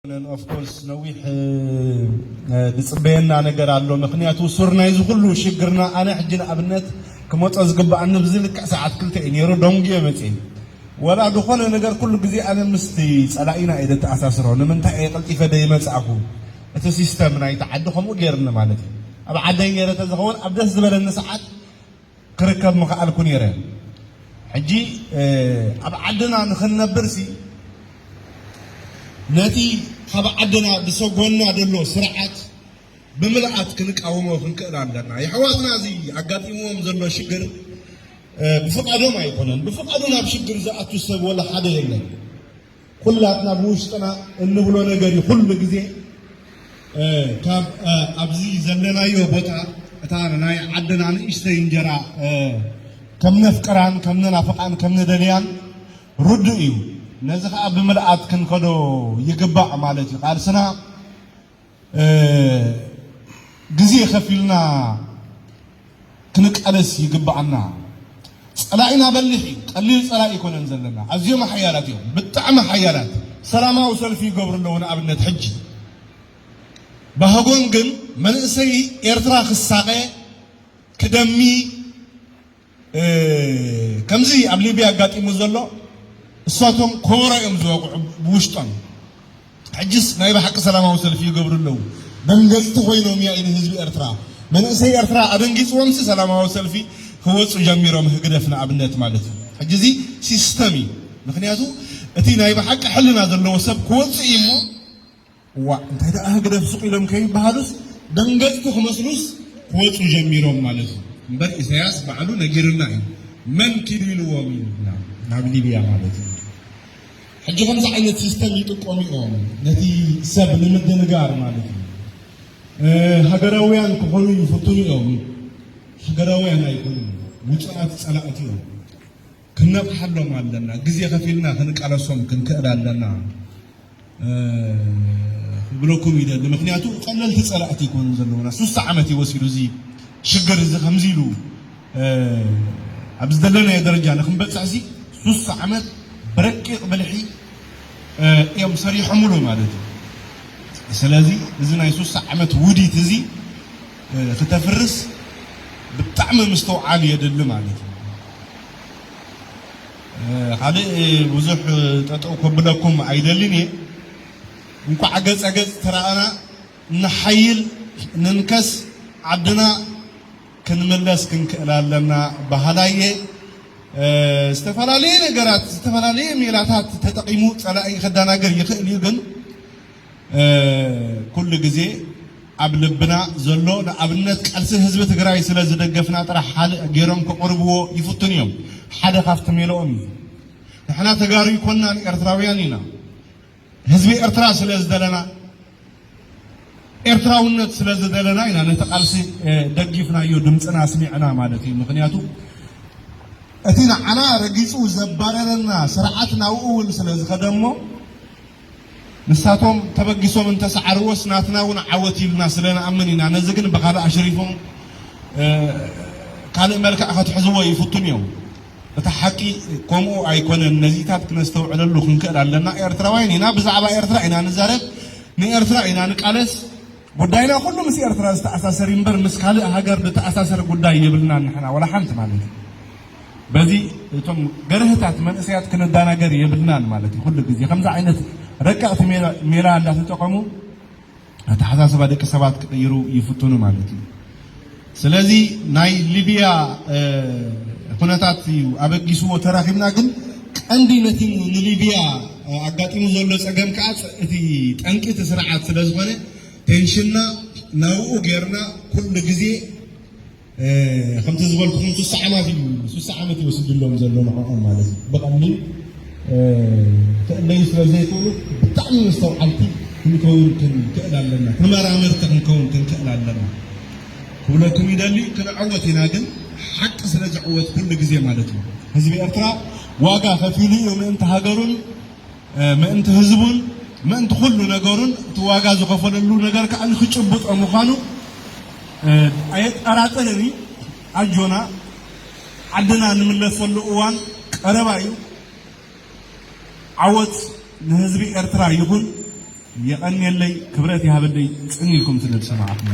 Of course ነዊሕ ዝፅበየና ነገር ኣሎ። ምክንያቱ ሱር ናይዚ ኩሉ ሽግርና ኣነ ሕጂ ንኣብነት ክመፆ ዝግባኣኒ ብዚ ልክዕ ሰዓት ክልተ እዩ ነይሩ ደንጉየ መፅእ። ወላ ዝኾነ ነገር ኩሉ ግዜ ኣነ ምስቲ ፀላኢና እየ ደተኣሳስሮ። ንምንታይ እየ ቀልጢፈ ደይመፃእኩ? እቲ ሲስተም ናይቲ ዓዲ ከምኡ ገይርኒ ማለት እዩ። ኣብ ዓደይ ነይረ ተዝኸውን ኣብ ደስ ዝበለኒ ሰዓት ክርከብ ምኽኣልኩ ነይረ። ሕጂ ኣብ ዓድና ንኽንነብርሲ ነቲ ካብ ዓድና ብሰጎና ዘሎ ስርዓት ብምልኣት ክንቃወሞ ክንክእል ኣለና። የሕዋትና እዚ ኣጋጢምዎም ዘሎ ሽግር ብፍቓዶም ኣይኮነን። ብፍቓዱ ናብ ሽግር ዝኣቱ ሰብ ወላ ሓደ የለን። ኩላትና ብውሽጥና እንብሎ ነገር እዩ። ኩሉ ግዜ ካብ ኣብዚ ዘለናዮ ቦታ እታ ናይ ዓድና ንእሽተይ እንጀራ ከም ነፍቅራን ከም ንናፍቓን ከም ንደልያን ርዱእ እዩ። ነዚ ከዓ ብምልኣት ክንከዶ ይግባእ ማለት እዩ። ቃልስና ግዜ ከፊልና ክንቃለስ ይግባኣና። ፀላኢና በሊሕ እዩ። ቀሊል ፀላኢ ኣይኮነን ዘለና። ኣዝዮም ሓያላት እዮም፣ ብጣዕሚ ሓያላት። ሰላማዊ ሰልፊ ይገብሩ ኣለዉ። ንኣብነት ሕጂ ባህጎም ግን መንእሰይ ኤርትራ ክሳቐ ክደሚ ከምዚ ኣብ ሊብያ ኣጋጢሙ ዘሎ እሳቶም ኮበሮ እዮም ዝወቕዑ ብውሽጦም። ሕጅስ ናይ ብሓቂ ሰላማዊ ሰልፊ ይገብሩ ኣለዉ። ደንገፅቲ ኮይኖም ያኢ ንህዝቢ ኤርትራ። መንእሰይ ኤርትራ ኣደንጊፅዎምሲ ሰላማዊ ሰልፊ ክወፁ ጀሚሮም፣ ህግደፍ ንኣብነት ማለት እዩ። ሕጂ እዚ ሲስተም እዩ። ምክንያቱ እቲ ናይ ብሓቂ ሕልና ዘለዎ ሰብ ክወፅእ እዩ እሞ እዋ እንታይ ደኣ ህግደፍ ሱቕ ኢሎም ከይበሃሉስ ደንገፅቲ ክመስሉስ ክወፁ ጀሚሮም ማለት እዩ። እምበር ኢሳያስ ባዕሉ ነጊርና እዩ። መን ኪዱ ኢልዎም እዩ ናብ ሊብያ ማለት እዩ። ሕጂ ከምዚ ዓይነት ሲስተም ይጥቀሙ እዮም ነቲ ሰብ ንምድንጋር ማለት እዩ። ሃገራውያን ክኾኑ ይፍትኑ እዮም። ሃገራውያን ኣይኮኑን፣ ውፁኣት ፀላእቲ እዮም። ክነቕሓሎም ኣለና። ግዜ ከፊልና ክንቃለሶም ክንክእል ኣለና ክብለኩም ይደሊ። ምክንያቱ ቀለልቲ ፀላእቲ ይኮኑ ዘለውና። ሱሳ ዓመት እዩ ወሲዱ እዚ ሽግር እዚ ከምዚ ኢሉ ኣብ ዝደለናዮ ደረጃ ንክንበፅሕ እዚ ሱሳ ዓመት ብረቂቕ ብልሒ እዮም ሰሪሖምሉ ማለት እዩ። ስለዚ እዚ ናይ ሱሳ ዓመት ውዲት እዚ ክተፍርስ ብጣዕሚ ምስትውዓል የድሊ ማለት እዩ። ካልእ ብዙሕ ጠጠው ከብለኩም ኣይደልን እየ። እንኳዕ ገፀ ገፅ ተራእና፣ ንሓይል፣ ንንከስ፣ ዓድና ክንምለስ ክንክእል ኣለና በሃላይ እየ። ዝተፈላለየ ነገራት፣ ዝተፈላለየ ሜላታት ተጠቒሙ ፀላኢ ከዳናገር ይኽእል እዩ፣ ግን ኩሉ ግዜ ኣብ ልብና ዘሎ ንኣብነት ቃልሲ ህዝቢ ትግራይ ስለ ዝደገፍና ጥራሕ ካልእ ገይሮም ከቕርብዎ ይፍትኑ እዮም። ሓደ ካብቲ ሜልኦም እዩ። ንሕና ተጋሩ ይኮንናን ኤርትራውያን ኢና። ህዝቢ ኤርትራ ስለ ዝደለና፣ ኤርትራውነት ስለ ዝደለና ኢና ነቲ ቃልሲ ደጊፍናዮ፣ ድምፅና ኣስሚዕና ማለት እዩ። ምክንያቱ እቲ ንዓና ረጊፁ ዘባረረና ስርዓት ናብኡ እውን ስለ ዝኸደ እሞ ንሳቶም ተበጊሶም እንተሰዓርዎስ ናትና እውን ዓወት ኢልና ስለ ንኣምን ኢና። ነዚ ግን ብካልእ ኣሽሪፎም ካልእ መልክዕ ከትሕዝዎ ይፍትኑ እዮም። እቲ ሓቂ ከምኡ ኣይኮነን። ነዚታት ክነስተውዕለሉ ክንክእል ኣለና። ኤርትራውያን ኢና፣ ብዛዕባ ኤርትራ ኢና ንዛረብ፣ ንኤርትራ ኢና ንቃለስ። ጉዳይና ኩሉ ምስ ኤርትራ ዝተኣሳሰር እምበር ምስ ካልእ ሃገር ዝተኣሳሰር ጉዳይ የብልናን ንሕና ወላ ሓንቲ ማለት እዩ። በዚ እቶም ገርህታት መንእሰያት ክንዳናገር የብልናን ማለት እዩ። ኩሉ ግዜ ከምዚ ዓይነት ረቀቕቲ ሜላ- ሜላ እንዳተጠቐሙ ኣተሓሳስባ ደቂ ሰባት ክቕይሩ ይፍትኑ ማለት እዩ። ስለዚ ናይ ሊብያ ኩነታት እዩ ኣበጊስዎ ተራኺብና፣ ግን ቀንዲ ነቲ ንሊብያ ኣጋጢሙ ዘሎ ፀገም ከዓ እቲ ጠንቂ እቲ ስርዓት ስለ ዝኾነ ቴንሽንና ናብኡ ጌርና ኩሉ ግዜ ከምቲ ዝበልኩኹም ሱሳ ዓመት እዩ ሱሳ ዓመት ይወስድሎም ዘሎ ንዕኦም ማለት እዩ። ብቐሊል ክእለዩ ስለ ዘይክእሉ ብጣዕሚ መስተውዓልቲ ክንከውን ክንክእል ኣለና። ተመራመርቲ ክንከውን ክንክእል ኣለና ክብለኩም ይደሊ። ክንዕወት ኢና ግን ሓቂ ስለ ዝዕወት ኩሉ ግዜ ማለት እዩ። ህዝቢ ኤርትራ ዋጋ ከፊሉ እዩ ምእንቲ ሃገሩን ምእንቲ ህዝቡን ምእንቲ ኩሉ ነገሩን እቲ ዋጋ ዝኸፈለሉ ነገር ከዓ ንክጭብጦ ምዃኑ ኣየጠራጥርን እዩ። ኣጆና ዓድና ንምለሰሉ እዋን ቀረባ እዩ። ዓወት ንህዝቢ ኤርትራ ይኹን። የቐንየለይ፣ ክብረት ይሃበለይ፣ ጽን ኢልኩም ስለ ዝሰማዕኹም።